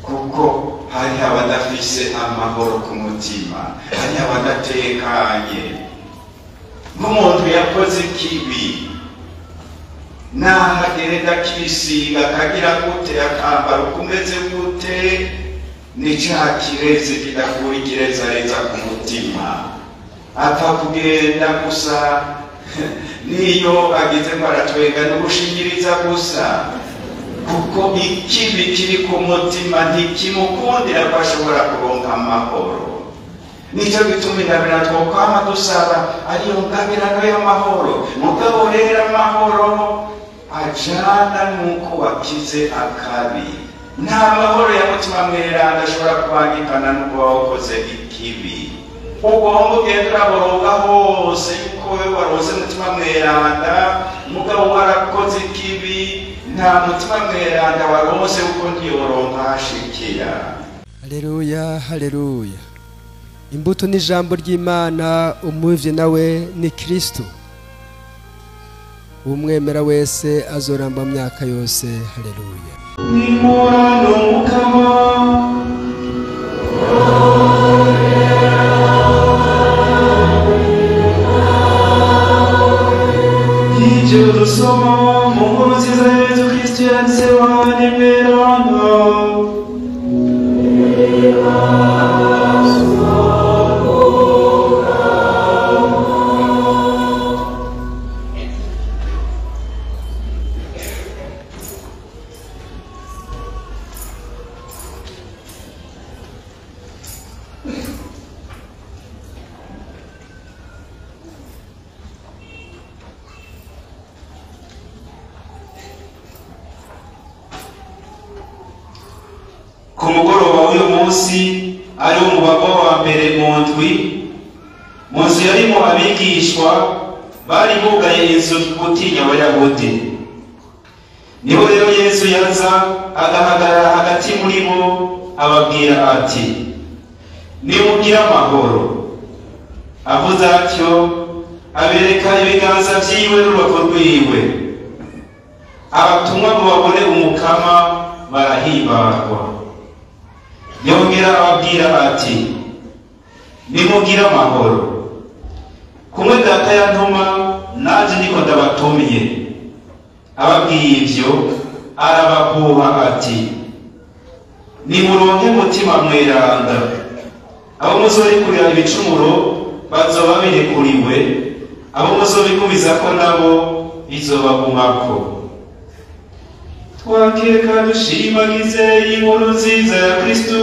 Kuko hari abadafise amahoro ku mutima, hari abadatekanye. Nk'umuntu yakoze ikibi, naho agenda akisiga akagira gute, akambara uko umeze gute, ni ca kirezi kidakura ikirezareza ku mutima. Apfa kugenda gusa, niyo agize ngo aratwenga n'ugushinyiriza gusa, kuko ikibi kiri ku mutima ntikimukundira ko ashobora kuronka amahoro. Nicyo gituma ingabirano twokwama dusaba ariyo ngabirano y'amahoro. Mugabo rero amahoro ajana n'uko wakize akabi. Nta mahoro ya mutima mweranda ashobora kubangikana n'uko wakoze ikibi. Ugomba ugenda uraboroga hose yuko wewe warose mutima mweranda, mugabo warakoze ikibi, nta mutima mweranda warose kuko ntiyoronka hashikira. Haleluya, haleluya. Imbuto ni ijambo ry'Imana, umuvye nawe ni Kristo. Umwemera wese azoramba mu myaka yose. Haleluya. Nimurano mukama. Ivyo dusoma mu nkuru nziza ya Yezu Kristo yanditse Yohani Mweranda. Ku mugoroba w'uyu munsi ari umubago wa mbere mu ndwi, mu nzu yarimo abigishwa bari bugaye inzu gutinya Abayahudi. Niho rero Yesu yaza agahagarara hagati muri bo, ababwira ati: nimugire amahoro. Avuze atyo abereka ibiganza vyiwe n'urubavu rwiwe. Abatumwa ngo babone umukama barahimbarwa. Yongera ababwira ati: nimugire amahoro. Kumwe Data yantuma, nanje niko ndabatumye. Ababwiye ivyo arabahuha ati: nimuronke mutima mweranda. Abo muzorekurira ibicumuro bazoba birekuriwe, abo muzobigumizako nabo bizobagumako. Twakire kandi dushimagize inkuru nziza ya Kristo.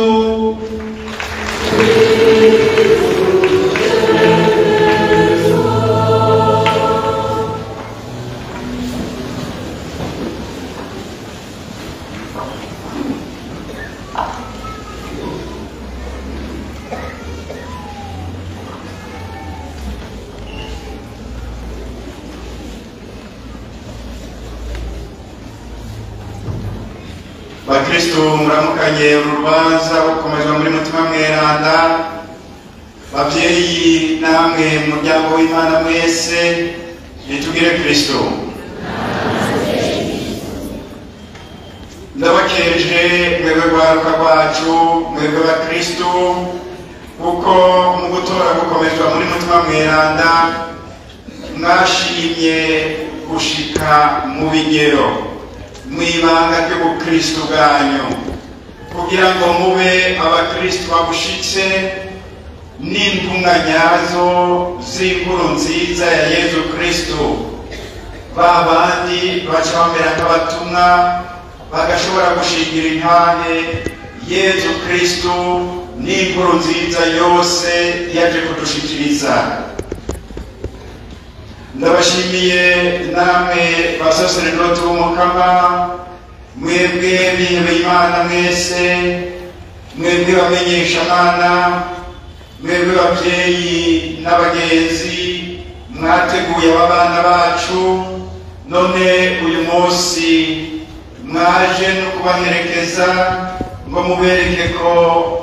Bakristo muramukanye urubanza rukomezwa muri mutima mweranda. Bavyeyi namwe muryango w'Imana mwese, nitugire Kristo. Ndabakeje mwebwe rwaruka rwacu, mwebwe bakristo, kuko mu gutora gukomezwa muri mutima mweranda mwashimye gushika mu bigero mwibanga ry'ubukristo bwanyu, kugira ngo mube abakristo babushitse n'intumwa nyazo z'inkuru nziza ya Yezu Kristo. Ba bandi baca bamera nk'abatumwa bagashobora gushingira intahe Yezu Kristo n'inkuru nziza yose yaje kudushikiriza. Ndabashimiye namwe basaseredoti b'Umukama, mwebwe bihebeye Imana mwese, mwebwe bamenyeshamana, mwebwe bavyeyi n'abagenzi mwateguye aba bana bacu, none uyu munsi mwaje no kubaherekeza ngo mubereke ko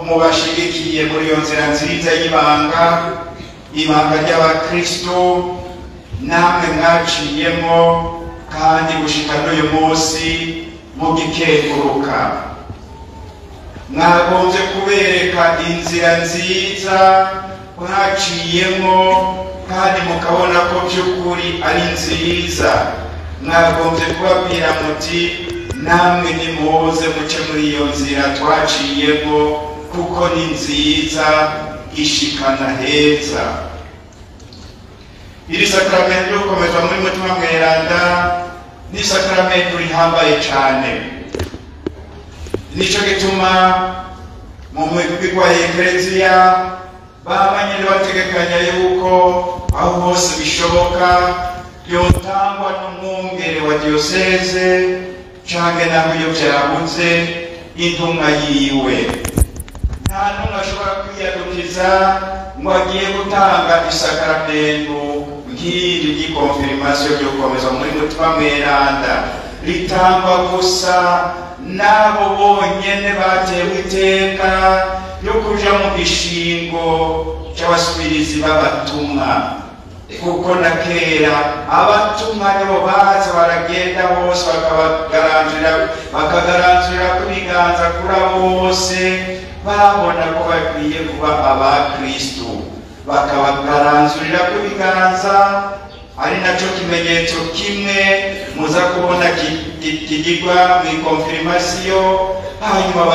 mubashigikiye muri iyo nzira nziza y'ibanga, ibanga ry'abakristo namwe mwaciyemo kandi gushika n'uyu munsi mugikenguruka. Mwagombye kubereka inzira nziza mwaciyemo kandi mukabona ko by'ukuri ari nziza. Mwagombye kubabwira muti namwe nimuze muce muri iyo nzira twaciyemo, kuko ni nziza ishikana heza. Iri sakramento ryo gukomezwa muri Mutima Mweranda ni sakramento rihambaye cane. Nico gituma mu migwi wa Eklezia bamanye bategekanya yuko aho hose bishoboka yotangwa n'umwungere wa diyoseze canke naho iyo vyabuze intumwa yiwe. Nta n'umwe ashobora kwiyadukiza ngo agiye gutanga isakaramento nk'iri ry'ikonfirmasiyo ryo gukomezwa muri Mutima Mweranda. Ritangwa gusa n'abo bonyene batewe iteka ryo kuja mu gishingo c'abasubirizi b'abatumwa, kuko na kera abatumwa nibo baza baragenda bose bakagaranzurira ku biganza kuri abo bose babona ko bakwiye kuba abakristu, bakabagaranzurira ku biganza. Ari naco kimenyetso kimwe muza kubona kigirwa mu konfirmasiyo. Hanyuma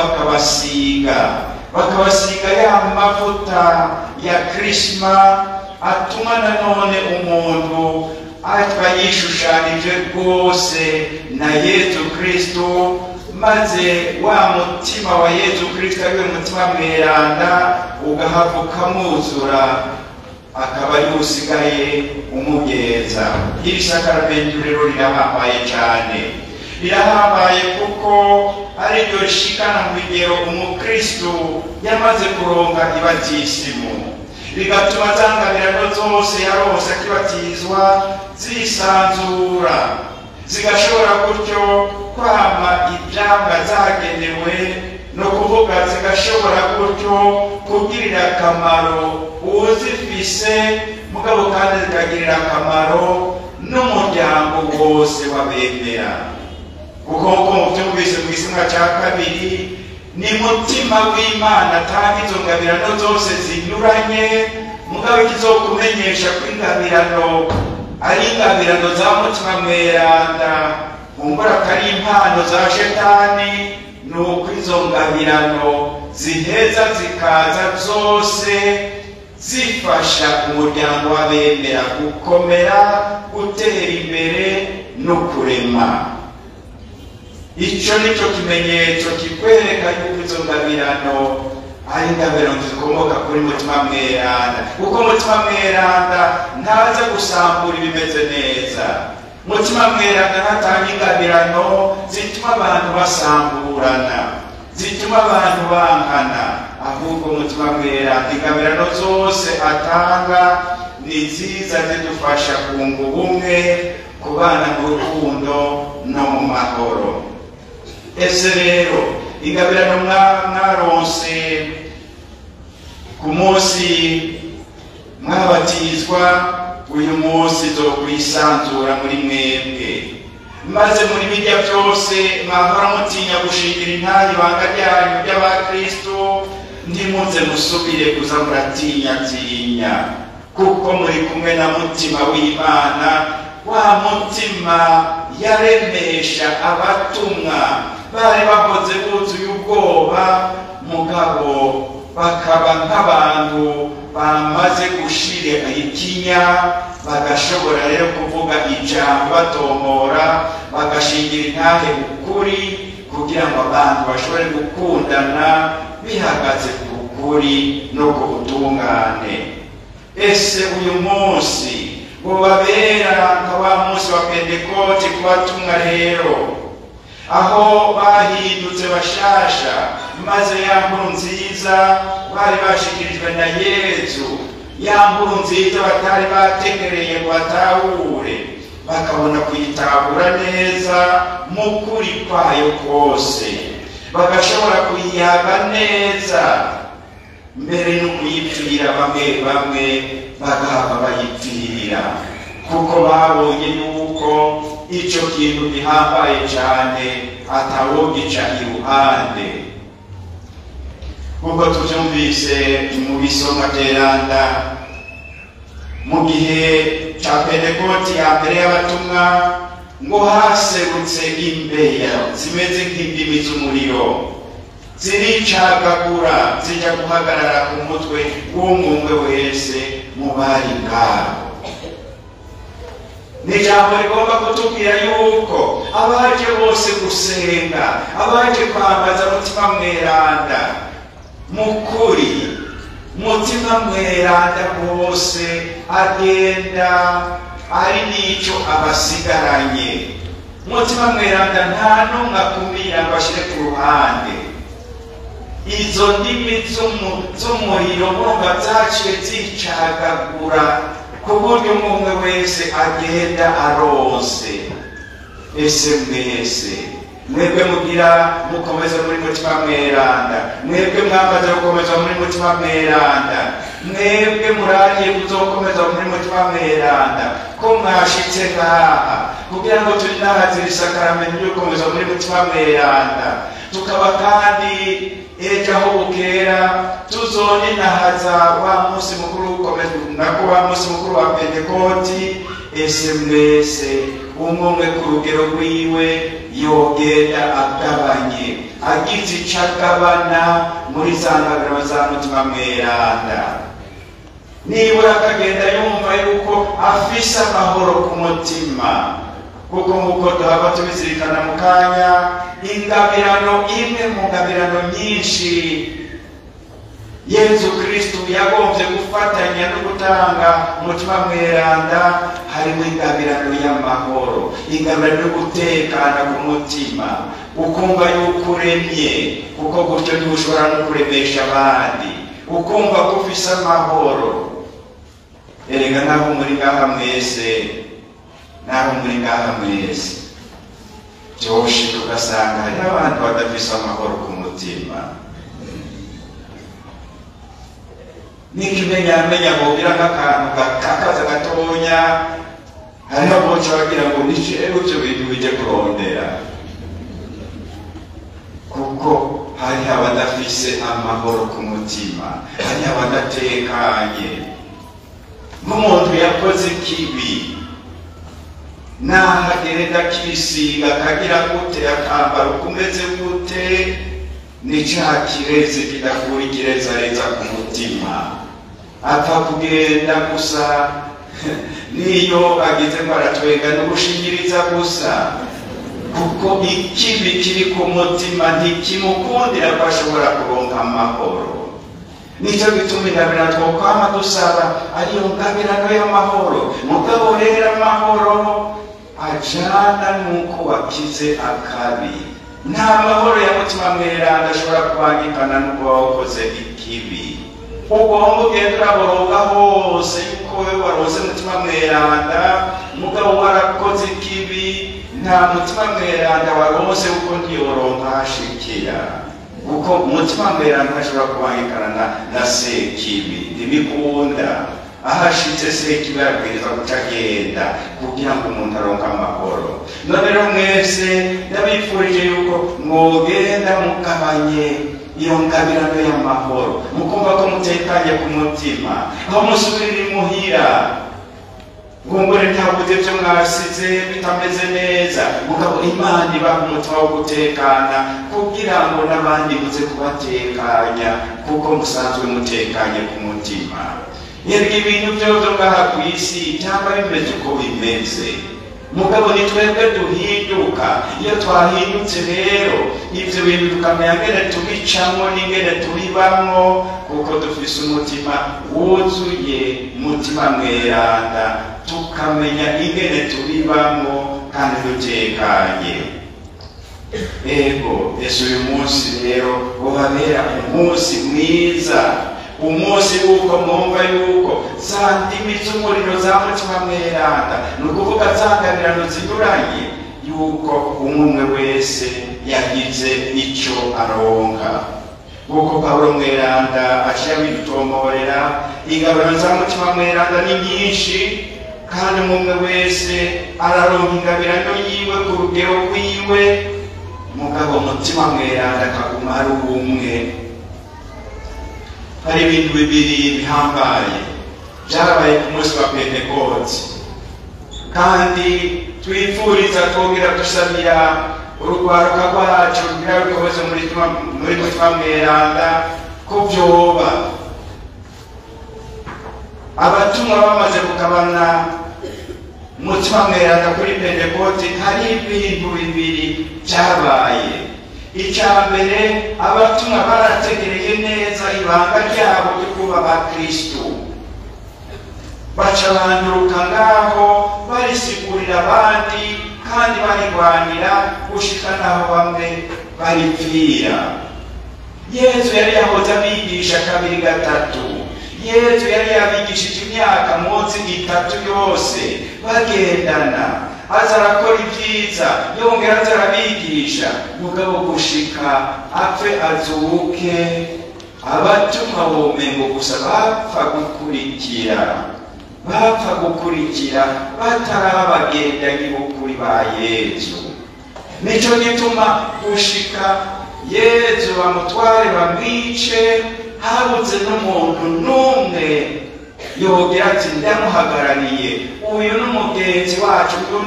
bakabasiga ya mavuta ya krisma atuma nanone umuntu atwa yishushanije rwose na Yezu Kristo, maze wa mutima wa Yezu Kristo ariwe Mutima Mweranda ugahavuka ukamwuzura, akaba ari usigaye umugeza. Iri sakaramento rero rirahambaye cane, rirahambaye kuko ari ryo rishikana mu bigero umukristo yamaze kuronka ibatisimu, rigatuma za ngabirano zose yaronse akibatizwa zisanzura, zigashobora gutyo kwama ivyamwa zagenewe, no kuvuga zigashobora gutyo kugirira akamaro uwuzifise, mugabo kandi zikagirira akamaro n'umuryango wose w'abemera. Kuko nkuko muvyumvise mu gisumwa ca kabiri, ni Mutima w'Imana atanga izo ngabirano zose zinyuranye, mugabo ikizokumenyesha ko ingabirano ari ingabirano za Mutima Mweranda, kumbura ko ari impano za Shetani, nuko izo ngabirano ziheza zikaza zose zifasha umuryango w'abemera gukomera, gutera imbere no kurema. Ico nico kimenyetso kikwereka yuko izo ngabirano ari ingabirano zikomoka kuri Mutima Mweranda, kuko Mutima Mweranda ntaza gusambura ibimeze neza. Mutima Mweranda ntatanga ingabirano zituma abantu basamburana, zituma abantu bankana, ahubwo Mutima Mweranda ingabirano zose atanga ni nziza, zidufasha kunga ubumwe, kubana mu rukundo no mu mahoro. Ese rero ingabirano mwaronse ku munsi mwabatizwa, uyu munsi zokwisanzura muri mwebwe, maze muri bijya byose mwahora mutinya gushingira intahe ibanga ryanyu ry'abakristo, ntimuze musubire kuza muratinyatinya, kuko muri kumwe na Mutima w'Imana, wa mutima yaremesha abatumwa bari bahoze buzuye ubwoba, mugabo bakaba nk'abantu bamaze gushira ikinya, bagashobora rero kuvuga ijambo batomora, bagashingira intahe ukuri, kugira ngo abantu bashobore gukundana bihagaze ku kuri no ku butungane. Ese uyu munsi bubabera nka wa munsi wa Pentekote ku batumwa rero, aho bahindutse bashasha, maze ya nkuru nziza bari bashikirijwe na Yezu, ya nkuru nziza batari bategereye ngo batahure, bakabona kuyitahura neza mu kuri kwayo kose, bagashobora kuyiyaga neza, mbere no kuyipfira bamwe bamwe bagahava bayipfira, kuko babonye yuko ico kintu gihambaye cane atawogica iruhande. Kuko tuvyumvise mu bisomwa vyeranda, mu gihe ca Pentekoti ya mbere y'abatumwa, ngo haserutse imbeya zimeze nk'indimi z'umuriro, ziricagagura zija guhagarara ku mutwe w'umwe wese mu bari ngaho. Ni ijambo rigomba kutubwira yuko abaje bose gusenga, abaje kwambaza Mutima Mweranda, mukuri Mutima Mweranda bose agenda ari n'ico abasigaranye. Mutima Mweranda nta n'umwe akumira ngo ashire ku ruhande. Izo ndimi z'umuriro murumva zaciye zicagagura ku buryo umwe wese agenda aronse. Ese mwese mwebwe mugira mukomeze muri Mutima Mweranda, mwebwe mwamaze gukomeza muri Mutima Mweranda, mwebwe murariye kuzokomeza muri Mutima Mweranda, ko mwashitse ngaha kugira ngo turinahazire isakaramentu ryo gukomeza muri Mutima Mweranda, tukaba kandi ejo aho bukera tuzoninahaza wa munsi mukuru ukomeza nako wa munsi mukuru wa Pentekoti. Ese mwese umwe ku rugero rwiwe yogenda agabanye, agize ico agabana muri za ngabirano za Mutima Mweranda, nibura akagenda yumva yuko afise amahoro ku mutima. Kuko nk'uko duhava tubizirikana mu kanya, ingabirano imwe mu ngabirano nyinshi Yezu Kristu yagombye gufatanya no gutanga Mutima Mweranda, harimo ingabirano y'amahoro, ingabirano yo gutekana ku mutima, ukumva yuko uremye, kuko gutyo niho ushobora no kuremesha abandi, ukumva ko ufise amahoro. Erega naho muri ngaha mwese, naho muri ngaha mwese byoshe tugasanga hari abantu badafise amahoro ku mutima. N'ikimenyamenya bogira nk'akantu gakakaza gatonya, hariho boca bagira ngo ni jewe ivyo bintu bije kurondera, kuko hariho abadafise amahoro ku mutima, hariho abadatekanye. Nk'umuntu yakoze ikibi, naho agenda akisiga akagira gute, akambara uko umeze gute, ni ca kirezi kidakura ikirezareza ku mutima, apfa kugenda gusa. Niyo agize ngo aratwenga n'ugushinyiriza gusa, kuko ikibi kiri ku mutima ntikimukundira ko ashobora kuronka amahoro. Nico gituma ingabirano twokwama dusaba ariyo ngabirano y'amahoro. Mugabo rero amahoro ajana n'uko wakize akabi. Nta mahoro ya Mutima Mweranda ashobora kubangikana n'uko wakoze ikibi. Ugomba ugenda uraboroga hose yuko wewe warose Mutima Mweranda, mugabo warakoze ikibi, nta Mutima Mweranda warose kuko ntiyoronka hashikira. Kuko Mutima Mweranda ntashobora kubangikana na sekibi, ntibikunda. Ahashitse sekibi arabwiriza guca agenda kugira ngo umuntu aronke amahoro. None rero mwese ndabifurije yuko mwogenda mugabanye iyo ngabirano y'amahoro, mukumva ko mutekanye ku mutima, aho musubirira imuhira ngungure ntabuze ivyo mwasize bitameze neza, mugabo Imana ibaha umutima wo gutekana kugira ngo n'abandi muze kubatekanya, kuko musanzwe mutekanye ku mutima. Erega ibintu vyose ngaha kw'isi cyangwa bimeze uko bimeze, mugabo ni twebwe duhinduka. Iyo twahindutse rero ivyo bintu tukamenya ngene tubicamwo n'ingene tubibamwo, kuko dufise umutima wuzuye Mutima Mweranda, tukamenya ingene tubibamwo kandi dutekanye. Ego, ese uyu munsi rero ubabera umunsi mwiza, umunsi wuko mwumva yuko za ndimi z'umuriro za Mutima Mweranda, ni ukuvuga za ngabirano zinyuranye, yuko umwe wese yagize ico aronka. Kuko Pawulo Mweranda aciye abidutomorera, ingabirano za Mutima Mweranda ni nyinshi, kandi umwe wese araronka ingabirano yiwe ku rugero rwiwe, mugabo Mutima Mweranda akaguma ari umwe. Hari ibintu bibiri bihambaye byabaye ku munsi wa Pentekote, kandi twifuriza twongera dusabira urugwaruka rwacu kugira rukomeze muri Mutima Mweranda ko vyoba. Abatumwa bamaze kugabana Mutima Mweranda kuri Pentekote, hari ibintu bibiri vyabaye. Icya mbere, abatumwa barategereye neza ibanga ryabo ryo kuba abakristu, baca banduruka ngaho barisigurira abandi kandi barigwanira gushika naho bamwe baripfira. Yezu yari yahoze abigisha kabiri gatatu. Yezu yari yabigishije imyaka munsi 3 yose bagendana, aza arakora ibyiza, yongera aza arabigisha, mugabo gushika apfe azuke abatumwa bomengo gusa bapfa gukurikira batarabagendanyi b'ukuri ba Yezu. Nico gituma gushika Yezu bamutware bamwice, habuze n'umuntu n'umwe yogira ati ndamuhagarariye, uyu n'umugenzi wacu, uyu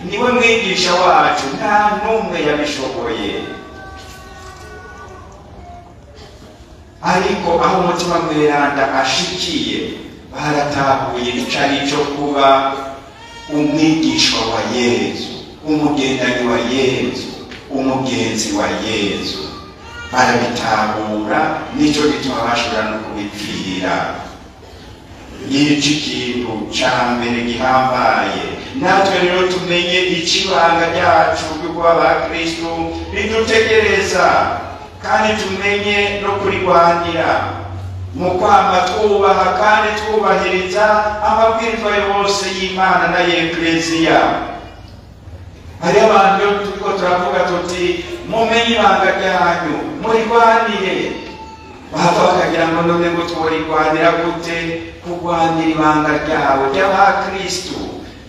niwe mwigisha wacu. Nta n'umwe yabishoboye. Ariko aho Mutima Mweranda ashikiye, baratahuye icari cyo kuba umwigishwa wa Yezu, umugendanyi wa Yezu, umugenzi wa Yezu. Barabitahura, nico gituma bashobora no kubipfira. Ngiki kintu ca mbere gihambaye. Natwe rero tumenye icibanga ryacu ryo kuba abakristu ridutegereza, kandi tumenye no kurigwanira mu kwama twubaha kandi twubahiriza amabwirizwa yose y'Imana na y'Ekleziya. Hari abantu iyo turiko turavuga tuti mumenye ibanga ryanyu murigwanire, bava bakagira ngo none ngo tworigwanira gute? Kurwanira ibanga ryawe ry'abakristu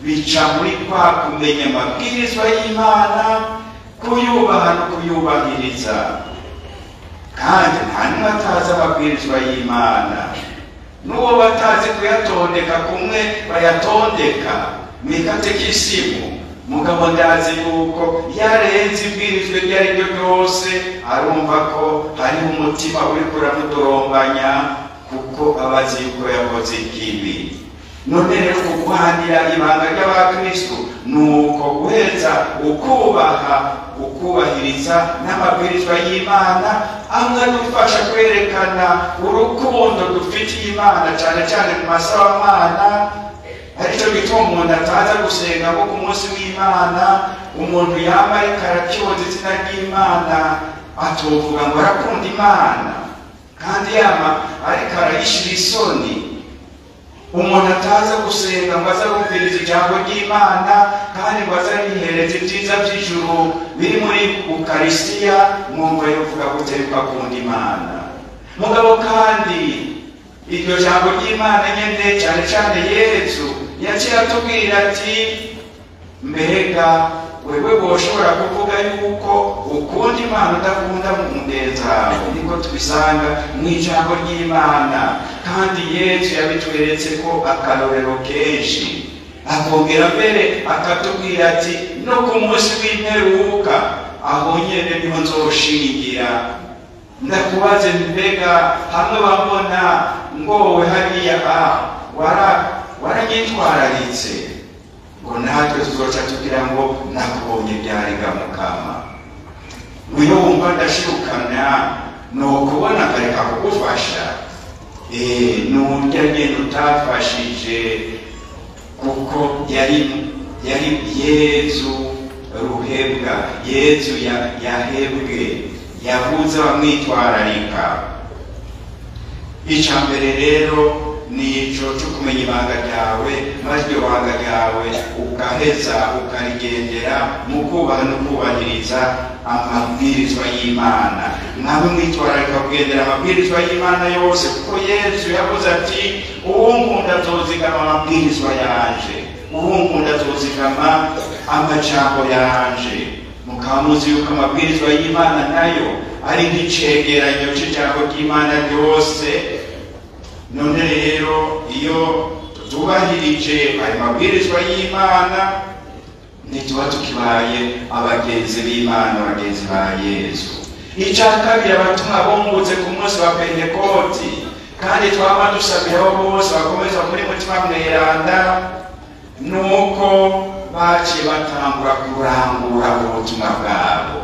bica muri kwa kumenya amabwirizwa y'Imana, kuyubaha no kuyubahiriza. Kandi nta n'umwe atazi amabwirizwa y'Imana, n'uwo batazi kuyatondeka kumwe bayatondeka mw'ikatekisimu, mugabo ndazi yuko yarenze ibwirizwa iryo ari ryo ryose arumva ko hariho umutima uriko uramudorombanya, kuko aba azi yuko yakoze ikibi. None rero kurwanira ibanga ry'abakristu ni uko guheza ukubaha, ukubahiriza n'amabwirizwa y'Imana, amwe adufasha kwerekana urukundo dufitiye Imana, cyane cyane mu masabamana. Aricyo gituma umuntu ataza gusenga nko ku munsi w'Imana, umuntu yama ariko arakyoza izina ry'Imana atovuga ngo arakunda Imana, kandi yama ariko arayishira isoni. Umuntu ataza gusenga ngo aze arumviriza ijambo ry'Imana, kandi ngo aze arihereza ibyiza by'ijuru biri muri Ukaristiya, mwumva yovuga gute yuko akunda Imana? Mugabo kandi iryo jambo ry'Imana nyene, cyane cyane Yezu yaciye atubwira ati mbega wewe woshobora kuvuga yuko ukunda Imana udakunda mundezawe? Niko tubisanga mu ijambo ry'Imana. Kandi Yezu yabitweretse ko akarorero kenshi, akongera mbere akatubwira ati no ku munsi w'imperuka aho nyene niho nzoshingira. Ndakubaze, mbega hamwe bambona ngowe hariya waranyitwararitse, ngo natwe tuzoca tugira ngo nakubonye byariga Mukama. Iyo wumva ndashirukana nokubona nkareka kugufasha, nurya nyene utafashije, kuko yari Yezu ruhebwa, Yezu yahebwe, yabuze abamwitwararika. Icya mbere rero nico cyo kumenya ibanga ryawe, maze iryo banga ryawe ugaheza ukarigendera mu kubaha no kubahiriza amabwirizwa y'Imana. Nawe mwitwararika kugendera amabwirizwa y'Imana yose, kuko Yezu yavuze ati uwunkunda azozigama amabwirizwa yanje, uwunkunda azozigama amajambo yanje. Mukaba muzi yuko amabwirizwa y'Imana nayo ari nk'icegeranyo c'ijambo ry'Imana ryose, None rero iyo tutubahirije ayo mabwirizwa y'Imana, ntituba tukibaye abagenzi b'Imana, abagenzi ba Yezu. Icya kabiri, abatumwa bungutse ku munsi wa Pentekoti, kandi twaba dusabira abo bose bakomeza muri Mutima Mweranda, nuko baciye batangura kurangura ubutumwa bwabo.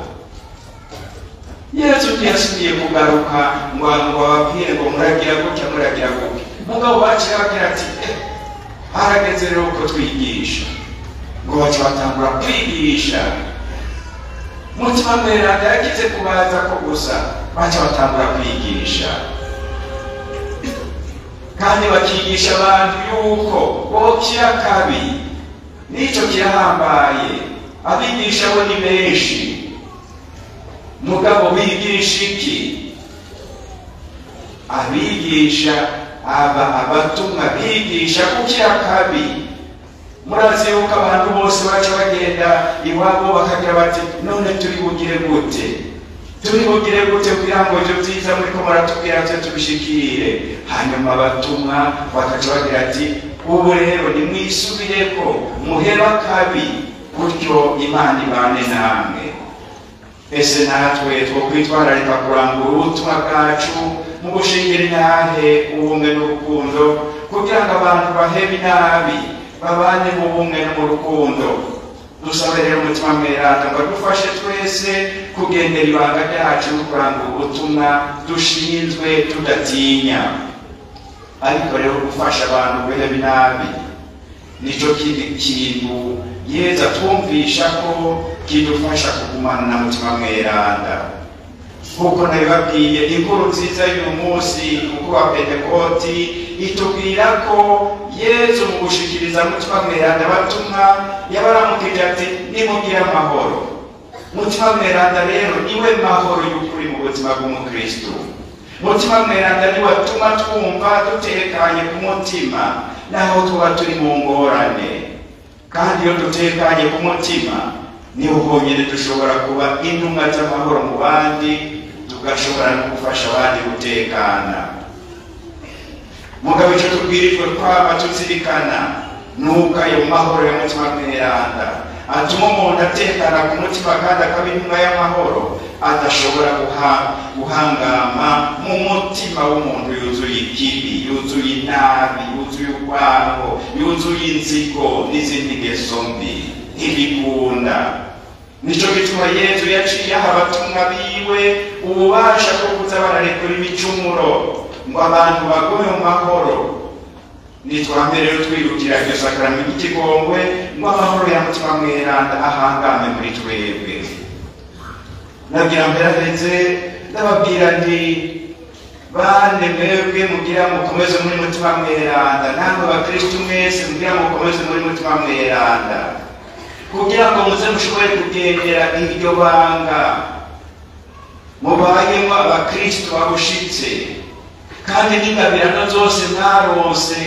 Yesu ntiyasubiye kugaruka ngo ababwire ngo muragira gutya, muragira gutya. Mugabo baciye bagira ati harageze rero ko twigisha, ngo bace batangura kwigisha. Mutima Mweranda yagize kubaza ko gusa baca batangura kwigisha, kandi bakigisha abantu yuko bokira kabi. Nico kirahambaye, abigisha bo ni benshi, mugabo bigisha iki? Abigisha aba abatumwa bigisha gukira kabi. Murazi yuko abantu bose baca bagenda iwabo bakagira bati none turi bugire gute, turi bugire gute kugira ngo ivyo vyiza muriko muratubwira vyo tubishikire? Hanyuma abatumwa bakaca bagira ati ubu rero nimwisubireko, muheba kabi, gutyo Imana ibane namwe. Ese natwe twokwitwararika kurangura ubutumwa bwacu mu gushingira intahe ubumwe n'urukundo, kugira ngo abantu bahebe inabi babane mu bumwe no mu rukundo. Dusabe rero Umutima Mweranda ngo adufashe twese kugendera ibanga ryacu no kurangura ubutumwa dushinzwe tudatinya. Ariko rero gufasha abantu guheba inabi nico kindi kintu Yezu atwumvisha ko kidufasha kugumana na Mutima Mweranda. Kuko nabibabwiye, inkuru nziza y'uyu munsi kuko wa Pentekoti itubwira ko Yezu mu gushikiriza Mutima Mweranda abatumwa yabaramukije ati nimugire amahoro. Mutima Mweranda rero niwe mahoro y'ukuri mu buzima bw'umukristo. Mutima Mweranda niwe atuma twumva dutekanye ku mutima naho tuba turi mu ngorane. Kandi iyo dutekanye ku mutima niho honyine dushobora kuba intumwa z'amahoro mu bandi, tugashobora no gufasha abandi gutekana. Mugabo icyo tubwirijwe kwama tuzirikana nuko ayo mahoro ya Mutima Mweranda atuma umuntu atekana ku mutima kandi akaba intumwa y'amahoro, adashobora guhangama mu mutima w'umuntu yuzuye ikibi, yuzuye inabi, yuzuye urwango, yuzuye inzigo n'izindi ngeso mbi. Ntibikunda. Nico gituma Yezu yaciye aha abatumwa biwe ububasha bwo kuza bararekura ibicumuro ngo abantu bagume mu mahoro. Nitwambe rero twirukira iryo sakramento ry'ikigongwe ngo amahoro ya Mutima Mweranda ahangame muri twebwe. Nabwira mperaheze ndababwira nti bane mwebwe mugira mukomeze muri Mutima Mweranda, namwe bakristu mwese mugira mukomeze muri Mutima Mweranda, kugira ngo muze mushobore kugendera iryo banga mubayemo abakristu babushitse, kandi n'ingabirano zose mwarose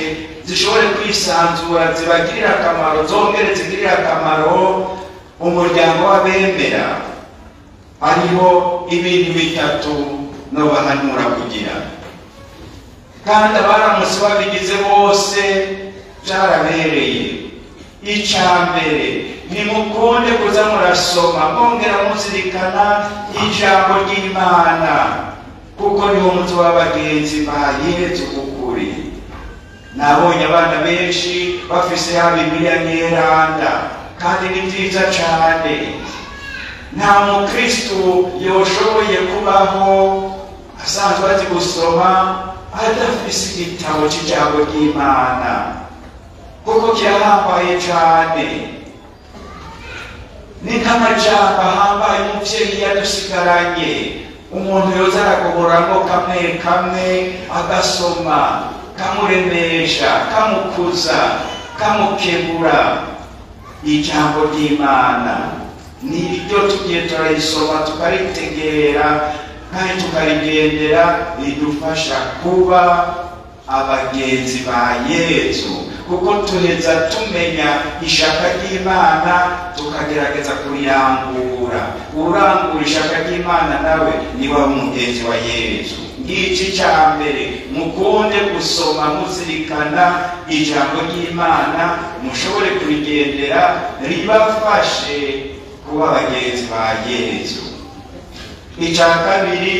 zishobore kwisanzura zibagirira akamaro, zongere zigirire akamaro umuryango w'abemera. Hariho ibintu bitatu nobahanura kugira, kandi abaramutse babigize bose byarabereye. Icya mbere, nimukunde kuza murasoma mwongera muzirikana ijambo ry'Imana, kuko niwo muti w'abagenzi ba Yezu ukuri. Nabonye abana benshi bafise ya Bibiliya Nyeranda, kandi ni vyiza cane. Nta mukristu yoshoboye kubaho asanzwe azi gusoma adafise igitabo c'ijambo ry'Imana, kuko kirahambaye cane. Ni nk'amajambo ahambaye umuvyeyi yadusigaranye, umuntu yoza aragoboramwo kamwe kamwe agasoma, kamuremesha, kamukuza, kamukebura. Ijambo ry'Imana niryo tugiye turarisoma tukaritegera kandi tukarigendera, ridufasha kuba abagenzi ba Yezu, kuko tuheza tumenya ishaka ry'Imana tukagerageza kurirangura. Urangura ishaka ry'Imana nawe niwe umugenzi wa Yezu. Ngiki cya mbere, mukunde gusoma muzirikana ijambo ry'Imana, mushobore kurigendera ribafashe kuba bagenzi ba Yezu. Icya kabiri,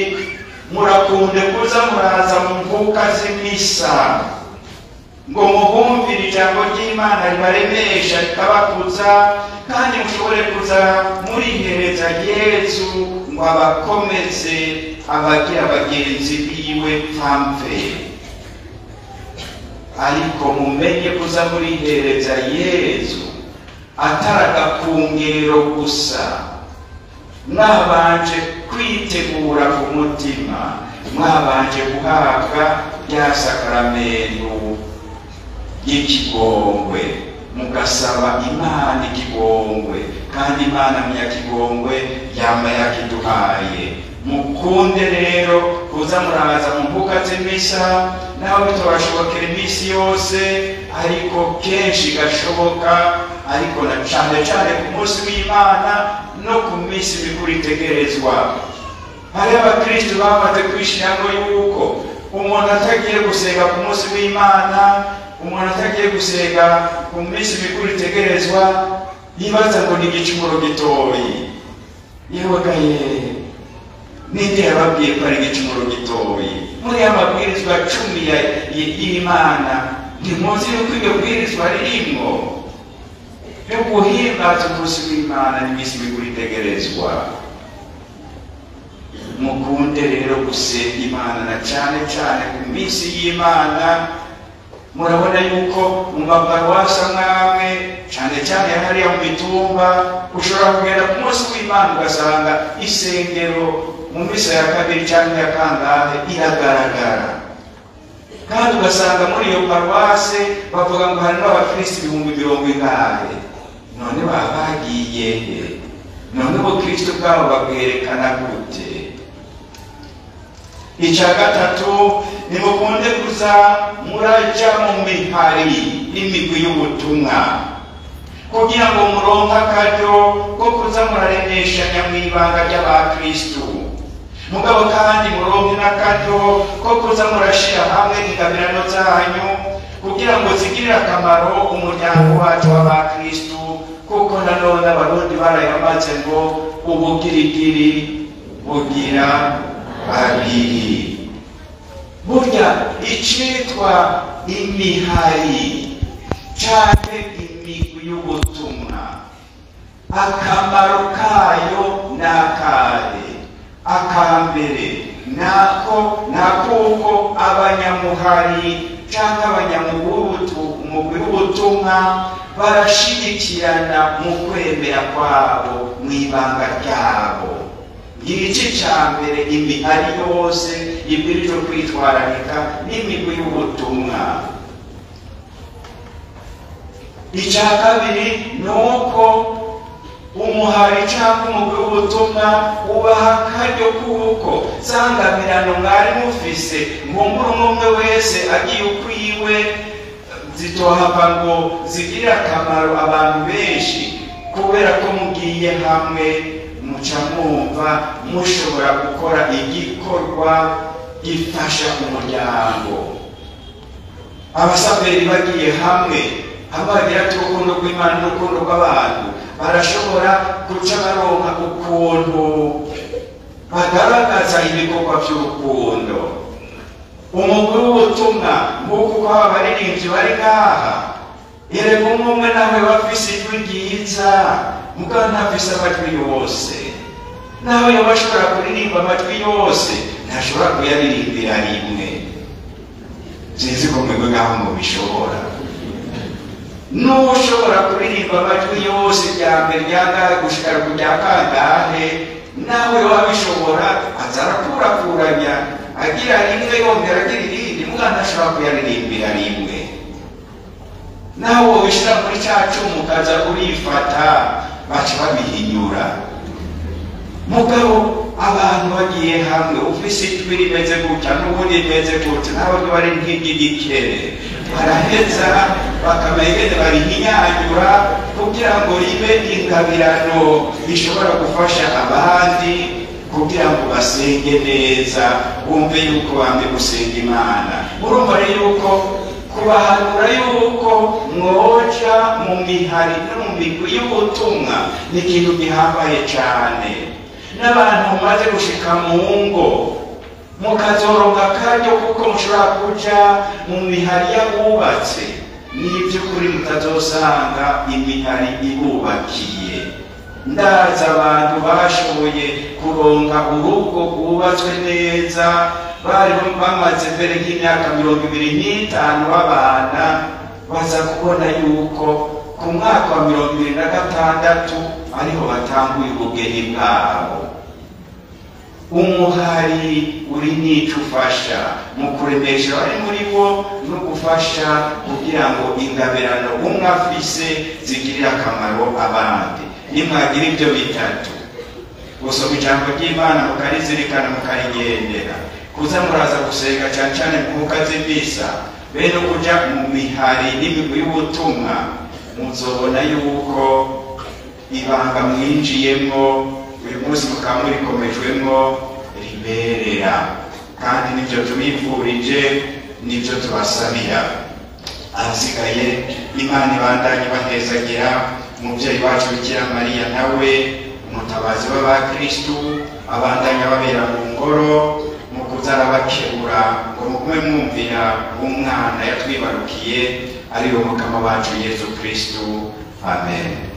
murakunde kuza muraza mu mvuka z'imisa ngo muhumvire ijambo ry'Imana ribaremesha rikabakuza, kandi mushobore kuza murihereza Yezu ngo abakomeze abagira bagenzi biwe pfamve. Ariko mumenye kuza murihereza Yezu ataragakungero gusa, mwabanje kwitegura ku mutima, mwabanje guhabwa rya sakramentu y'ikigongwe, mugasaba Imana ikigongwe, kandi Imana munyakigongwe yama yakiduhaye. Mukunde rero kuza muraza mu mbuga z'imisa, naho bitobashobokera iminsi yose, ariko kenshi gashoboka, ariko na cane cane ku munsi w'Imana no ku minsi mikuru itegerezwa. Hari abakristu bamaze kwishiramo yuko umuntu atagiye gusenga ku munsi w'Imana, umuntu atagiye gusenga ku minsi mikuru itegerezwa, yibaza ngo ni igicumuro gitoyi. Yewe gaye, ninde yababwiye ko ari igicumuro gitoyi? Muri ya mabwirizwa 10 y'Imana, ntimuzi yuko iryo bwirizwa ririmwo yo guhimbaza umunsi w'Imana n'iminsi mikuru itegerezwa. Mukunde rero gusenga Imana na cane cane ku minsi y'Imana. Murabona yuko mu maparuwasi amwe cane cane hariya mu mitumba, ushobora kugenda ku munsi w'Imana ugasanga isengero mu misa ya kabiri canke ya kangahe iragaragara, kandi ugasanga muri iyo paruwase bavuga ngo harimo abakristo 40,000. None baba bagiye he? None ubukristo bwabo babwerekana gute? Icya gatatu, nimukunde kuza muraja mu mihari n'imigwi y'ubutumwa, kugira ngo muronke akaryo ko kuza muraremeshanya mw'ibanga ry'abakristu. Mugabo kandi muronke n'akaryo ko kuza murashira hamwe ingabirano zanyu, kugira ngo zigirire akamaro umuryango wacu w'abakristu, kuko nanone Abarundi barayamaze ngo ubugirigiri bugira babiri. Burya icitwa imihari canke imigwi y'ubutumwa, akamaro kayo n'akahe? Akambere nako nakuko abanyamuhari canke abanyamugwi w'ubutumwa barashigikirana mu kwemera kwabo mw'ibanga ryabo. Igice ca mbere, imihari yose ibwirijwe kwitwararika n'imigwi y'ubutumwa. Icya kabiri ni uko umuhari cyangwa umugwi w'ubutumwa ubaha akaryo kuko zangamirano mwari mufise, nkumbura umwe wese agiye ukwiwe, zitohava ngo zigirire akamaro abantu benshi, kubera ko mugiye hamwe muca mwumva mushobora gukora igikorwa gifasha umuryango. Abasaveri bagiye hamwe, abagira urukundo rw'Imana n'urukundo rw'abantu, barashobora guca baronka ukuntu bagaragaza ibikorwa by'urukundo. Umugwi w'ubutumwa nk'uko uko aba baririmbyi bari ngaha, erega umwe nawe bafise ijwi ryiza, mugabo ntafise amajwi yose. Nawe yoba ashobora kuririmba amajwi yose, ntashobora kuyaririmbira rimwe. Sinzi ko mwebwe ngaho mubishobora. N'ushobora kuririmba amajwi yose rya mbere rya ngahe gushika ku rya kangahe, nawe wabishobora aza arakurakuranya, agira rimwe yongera agira irindi, mugabo ntashobora kuyaririmbira rimwe. Nawe wobishira muri ca cuma ukaza urifata, baca babihinyura. Mugabo abantu bagiye hamwe, ufise ijwi rimeze gutya n'ubundi rimeze gutya, nawe bari nk'iry'igikere, baraheza bakamenya ingene barihinyanyura kugira ngo ribe ingabirano ishobora gufasha abandi Kugira ngo basenge neza, bumve yuko bamwe gusenga Imana. Urumva rero yuko kubahanura yuko mwoja mu mihari no mu migwi y'ubutumwa ni ikintu gihambaye cane. N'abantu mumaze gushika mu ngo mukazoronka akaryo kuko mushobora kuja mu mihari y'abubatse, n'ivy'ukuri mutazosanga imihari ibubakiye. Ndazi abantu bashoboye kuronka urugo rwubatswe neza, bari bamaze mbere nk'imyaka 25 babana, baza kubona yuko ku mwaka wa 2026 ariho batanguye ubugeni bwabo. Umuhari uri n'ico ufasha mu kuremesha abari muri wo no gufasha kugira ngo ingabirano umwe afise zigirire akamaro abandi. Nimwagira ibyo bitatu, gusoma ijambo ry'Imana mukarizirikana mukarigendera, kuza muraza gusenga cane cane mu nkuka z'imisa, be no kuja mu mihari n'imigwi y'ubutumwa, muzobona yuko ibanga mwinjiyemwo uyu munsi mukaba murikomejwemwo riberera. Kandi nivyo tubifurije, nivyo tubasabira. Ahasigaye Imana ibandanye bahezagira. Umuvyeyi wacu Bikira Mariya nawe umutabazi w'abakristu abandanya babera mu ngoro mu kuza arabakebura ngo mugume mwumvira umwana yatwibarukiye, ari we Mukama wacu Yezu Kristu. Amen.